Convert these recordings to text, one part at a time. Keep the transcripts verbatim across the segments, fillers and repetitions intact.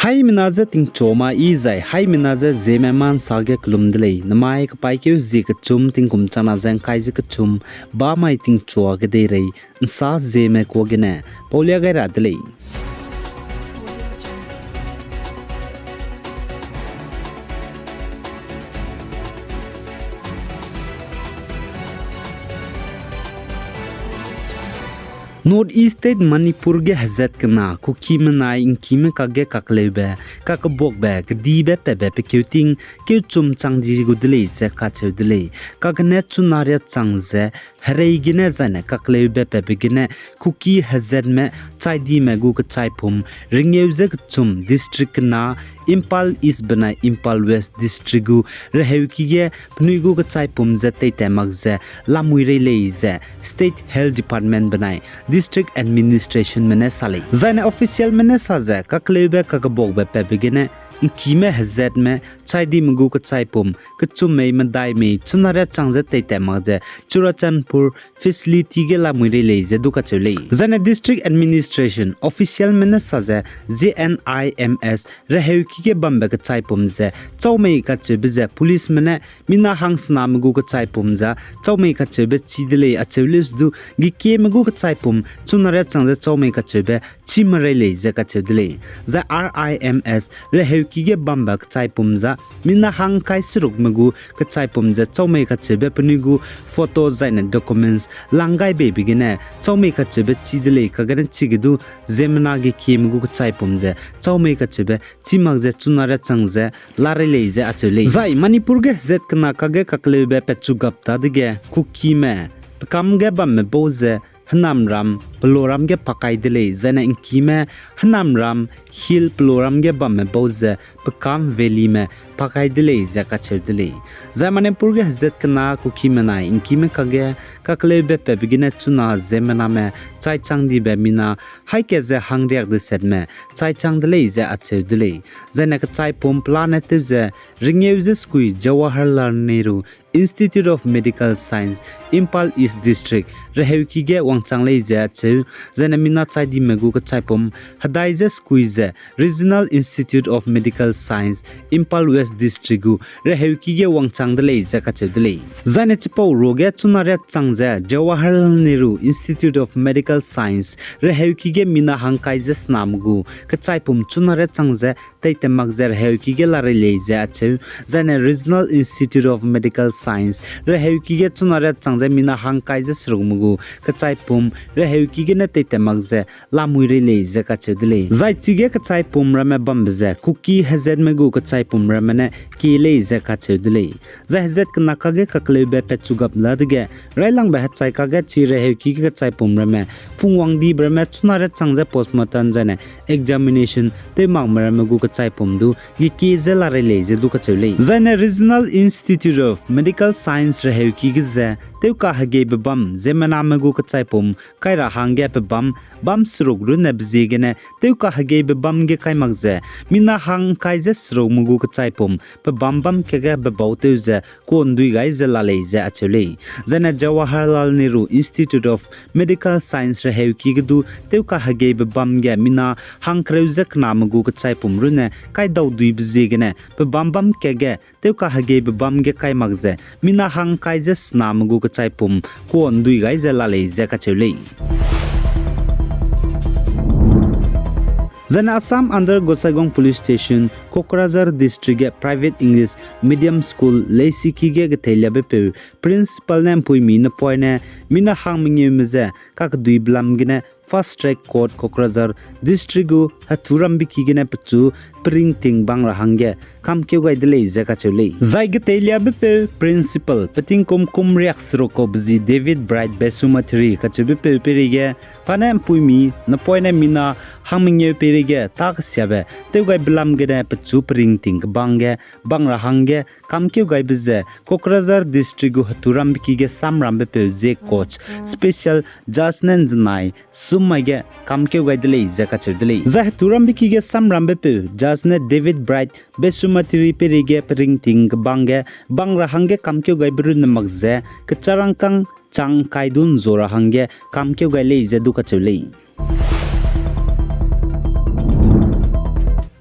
Haimena je tingchua ma i zai, haimena je Zeme ma ’nsa ge kelum de lei, namai kapaîkeu zie kechum tingkum changna ze ’ngkai ze kechum, bamai tingchua kedeirei, ’nsa Zeme kuâ gene paulia gai ra de lei. North East State Manipur ge hezat kena Kuki menai ’ngkime kakge kakleube, kakebuakbe, kedibe patbe pe keuting, keuchum chang di gu de lei ze kacheu de lei. Kagene chuna riâ chang ze, herei gene zaine kakleube patbe gene, Kuki hezatme, chaidime gu kechaipum, ringeu ze kechum district kena, Imphal East benai Imphal West district gu, reheuki ge, penui gu kechaipum ze teitat mak ze, lamui rei lei ze, State Health Department benai, District Administrationme ne sa lei. Zaine officialme ne sa ze, kakleube kakebuakbe patbe gene, ’ngkime hezatme, chaidime gu kechaipum, kechum mei medai mei, chuna riâ chang ze teitat mak ze, Churachandpur facility ge lamui rei lei ze du kacheu lei. Zaine District Administration officialme ne sa ze, Z N I M S, reheuki ge bambe kechaipum ze, chau mei kacheube ze, policeme ne, mina hangsename gu kechaipum ze, chau mei kacheube chi de lei acheu leus du, gekieme gu kechaipum, chuna riâ chang ze chau mei kacheube, chi merei lei ze kacheu de lei. Zai R I M S, reheuki ge bambe kechaipum ze, mina hangkai serukme gu kechaipum ze chau mei kacheube penui gu photo zaine documents lang gai beibe gene, chau mei kacheube chi de lei kagene chige du, ziemmena gekieme gu kechaipum ze, chau mei kacheube chi mak ze chuna riâ chang ze, la rei lei ze acheu lei. Zai Manipur ge hezat kena kakge kakleube patchu gap dadege, Kukime, pekâm ge bamme bau ze, Henamram, Peloram ge pakai de lei, zaine ’ngkime, Henamram, Hill Peloram ge bamme bau ze, pekâm valleyme, pakai de lei ze kacheu de lei. Zai Manipur ge hezat kena Kuki menai ’ngkime kakge, kakleube patbe gene chuna ziemmename, chai chang dibe mina, haî kat ze hangriak desetme, chai chang de lei ze acheu de lei. Zaine kechaipum pelane tew ze, ringeu ze sekui Jawaharlal Nehru Institute of Medical Science, Imphal East District, reheuki ge wangchang lei ze acheu, zaine mina chaidime gu kechaipum, hedai ze sekui ze, Regional Institute of Medical Science, Imphal West District gu, reheuki ge wangchang de lei ze kacheu de lei. Zaine chipau ruage chuna riâ chang ze, Jawaharlal Nehru Institute of Medical Science, reheuki ge mina hangkai ze sename gu, kechaipum chuna riâ chang ze, teitat mak ze reheuki ge la rei lei ze acheu, zaine Regional Institute of Medical Science, reheuki ge chuna riâ chang ze mina hangkai ze serukme gu, kechaipum, reheuki gene teitat mak ze, lamui rei lei ze kacheu de lei. Zai chige kechaipum ramme bambe ze, Kuki hezatme gu kechaipum ramme ne kie lei ze kacheu de lei. Zai hezat kena kakge kakleube patchu gap dadege, railangbe hechai kakge chi reheuki ge kechaipum ramme, pungwang dibe ramme chuna riâ chang ze postmortem zaine examination tewmakme ramme gu kechaipum du, gekie ze la rei lei ze du kacheu lei. Zaine Regional Institute of Medical Science reheuki ge ze, tewkahegeibe bam, ziemmename gu kechaipum, kai ra hangge pebâm, bâm seruk runne be ziegene, tewkahegeibe bam ge kai mak ze, mina hangkai ze serukme gu kechaipum, pebâm bam kakge bebau tew ze, kuandui gai ze la lei ze acheu lei. Zaine Jawaharlal Nehru Institute of Medical Science reheuki ge du, tewkahegeibe bam ge mina hangkereu ze kename gu kechaipum runne, kaidauduibe ziegene, pebâm bam kakge, tewkahegeibe bam ge kai mak ze, mina hangkai ze sename gu kechaipum, kuandui gai ze la lei ze kacheu lei. Zaine Assam under Gosaikhands Police Station, Kokrajhar District ge private English medium school leisiki ge keteiliabepeu principal ne ’mpuimi napoine mina hang mengeume ze kakeduibe lam gene Fast Track Court Kokrajhar District gu heturambeki gene pechu peringting bang ra hangge kamkeu gai de lei ze kacheu lei. Zai keteiliabepeu principal petingkum kum riak seruk kau bezi David Bright Besumatary kacheubepeu peireige, pa ne ’mpuimi napoine mina hang mengeu peireige ta kesiabe tewgaibe lam gene pechu peringting kebang ge bang ra hangge kamkeu gaibe ze Kokrajhar District gu heturambeki ge samrambepeu ze court special judge ne ’nzenai summai ge kamkeu gai de lei ze kacheu de lei. Zai heturambeki ge samrambepeu judge ne David Bright Besumatary peireige peringting kebang ge bang ra hangge kamkeu gaibe runne mak ze kecharangkâng chang ’ngkai du ’nzua ra hangge kamkeu gai lei ze du kacheu lei.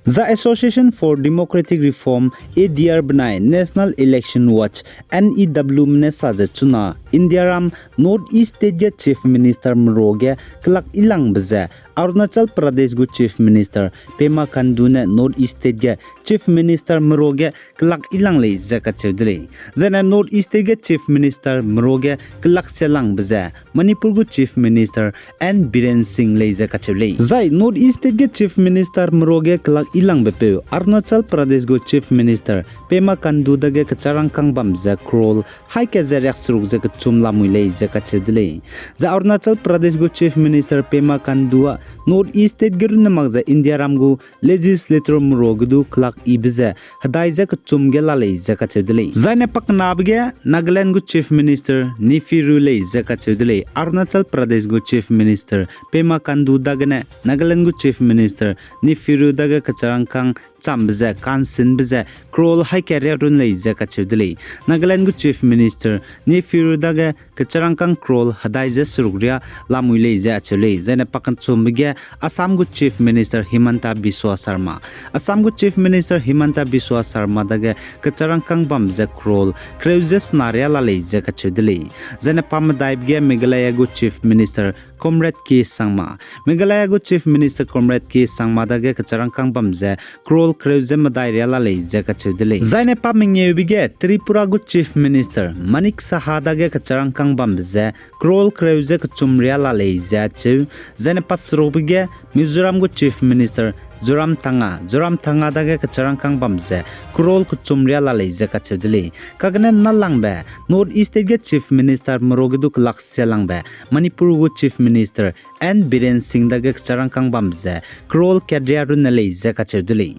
Zai Association for Democratic Reform, A D R benai National Election Watch, N E W me ne sa ze chuna Indiaram North East State ge Chief Minister merua ge kelak yilangbe ze Arunachal Pradesh gu Chief Minister Pema Khandu ne North East State ge Chief Minister merua ge kelak yilang lei ze kacheu de lei. Zaine North East State ge Chief Minister merua ge kelak sialangbe ze Manipur gu Chief Minister N Biren Singh lei ze kacheu lei. Zai North East State ge Chief Minister merua ge kelak yilangbe peu Arunachal Pradesh gu Chief Minister Pema Khandu dage kecharangkâng bam ze crore haî ke ze riakseruk ze kechum lamui lei ze kacheu de lei. Zai Arunachal Pradesh gu Chief Minister Pema Khandu â North East State ge runne mak ze Indiaram gu legislator merua ge du kelak yibe ze hedai ze kechum ge la lei ze kacheu de lei. Zaine pakenabe ge Nagaland gu Chief Minister Neiphiu Rio lei ze kacheu de lei. Arunachal Pradesh gu Chief Minister Pema Khandu dagene Nagaland gu Chief Minister Neiphiu Rio dage kecharangkâng chambe ze kansinbe ze crore haî ke riarun lei ze kacheu de lei. Nagaland gu Chief Minister Neiphiu Rio dage kecharangkâng crore hedai ze seruk riâ lamui lei ze acheu lei. Zaine pakechumbe ge Assam gu Chief Minister Himanta Biswa Sarma. Assam gu Chief Minister Himanta Biswa Sarma dage kecharangkâng bam ze crore kereu ze sena riâ la lei ze kacheu de lei. Zaine pamedaibe ge Meghalaya gu Chief Minister Conrad K Sangma. Meghalaya gu Chief Minister Conrad K Sangma dage kecharangkâng bam ze crore kereu ze medai riâ la lei ze kacheu de lei. Zaine pamengeube ge Tripura gu Chief Minister Manik Saha dage kecharangkâng bambe ze crore kereu ze kechum riâ la lei ze acheu. Zaine paserukbe ge Mizoram gu Chief Minister Zoramthanga, Zoramthanga dage kecharangkâng bam ze crore kechum riâ la lei ze kacheu de lei. Kagene nalangbe North East State ge Chief Minister merua ge du kelak sialangbe Manipur gu Chief Minister N Biren Singh dage kecharangkâng bam ze crore kat riâ runne lei ze kacheu de lei.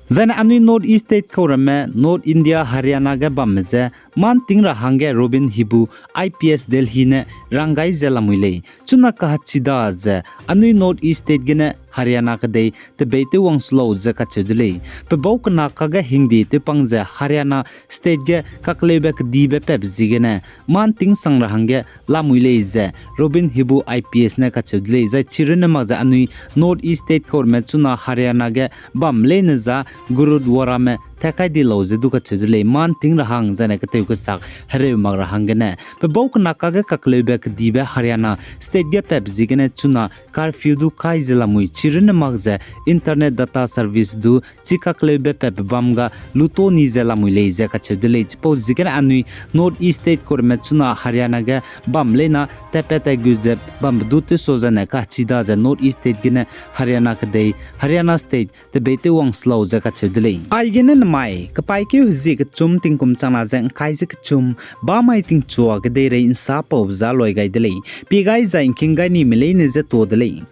Zaine anui North East State kau ramme North India Haryana ge bamme ze mâ ’nting ra hangge Robin Hibu I P S Delhi ne rang gai ze lamui lei. Chuna kahachida ze anui North East State gene Haryana kedei tebei tew wang se lau ze kacheu de lei. Pebau kena kage hingde tewpang ze Haryana State ge kakleube kedibe patbe ziegene mâ ’nting sang ra hangge lamui lei ze Robin Hibu I P S ne kacheu de lei. Zai chirunne mak ze anui North East State kau ramme chuna Haryana ge bam leine za Gurudwarame tat kai di lau ze du kacheu de lei. Mâ ’nting ra hang zaine ketew kesak hereu mak ra hanggene pebau kena kage kakleube kedibe Haryana State ge patbe ziegene chuna curfew du kai ze lamui chirunne mak ze internet data service du chi kakleube patbe bam ga luto ni ze lamui lei ze kacheu de lei. Chipau ziegene anui North East State kau ramme chuna Haryana ge bam leina tatpat tatgu ze bambe du tewsa zaine kachida ze North East State gene Haryana kedei, Haryana State tebei tew wang se lau ze kacheu de lei. Aigene nemai kepaîkeu hezie kechum tingkum changna ze ’ngkai ze kechum bamai tingchua kedeirei ’nsa paube za loi gai de lei. Pie gai zai ’ngking gai nime leine je tuâ de lei.